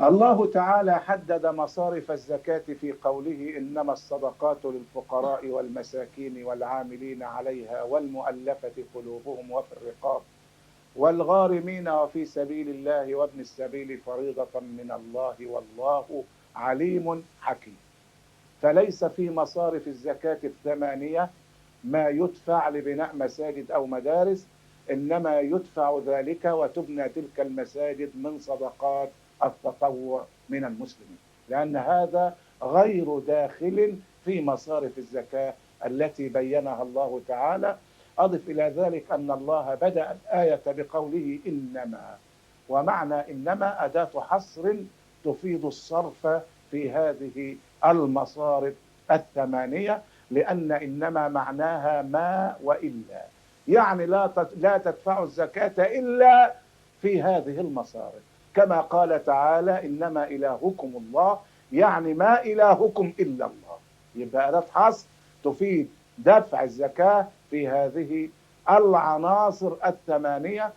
الله تعالى حدد مصارف الزكاة في قوله: إنما الصدقات للفقراء والمساكين والعاملين عليها والمؤلفة قلوبهم وفي الرقاب والغارمين وفي سبيل الله وابن السبيل فريضة من الله والله عليم حكيم. فليس في مصارف الزكاة الثمانية ما يدفع لبناء مساجد أو مدارس، إنما يدفع ذلك وتبنى تلك المساجد من صدقات التطوع من المسلمين، لأن هذا غير داخل في مصارف الزكاة التي بينها الله تعالى. أضف إلى ذلك أن الله بدأ الآية بقوله إنما، ومعنى إنما أداة حصر تفيد الصرف في هذه المصارف الثمانية، لأن إنما معناها ما وإلا، يعني لا تدفع الزكاة إلا في هذه المصارف، كما قال تعالى: إنما إلهكم الله، يعني ما إلهكم إلا الله. يبقى أداة حصر تفيد دفع الزكاة في هذه العناصر الثمانية،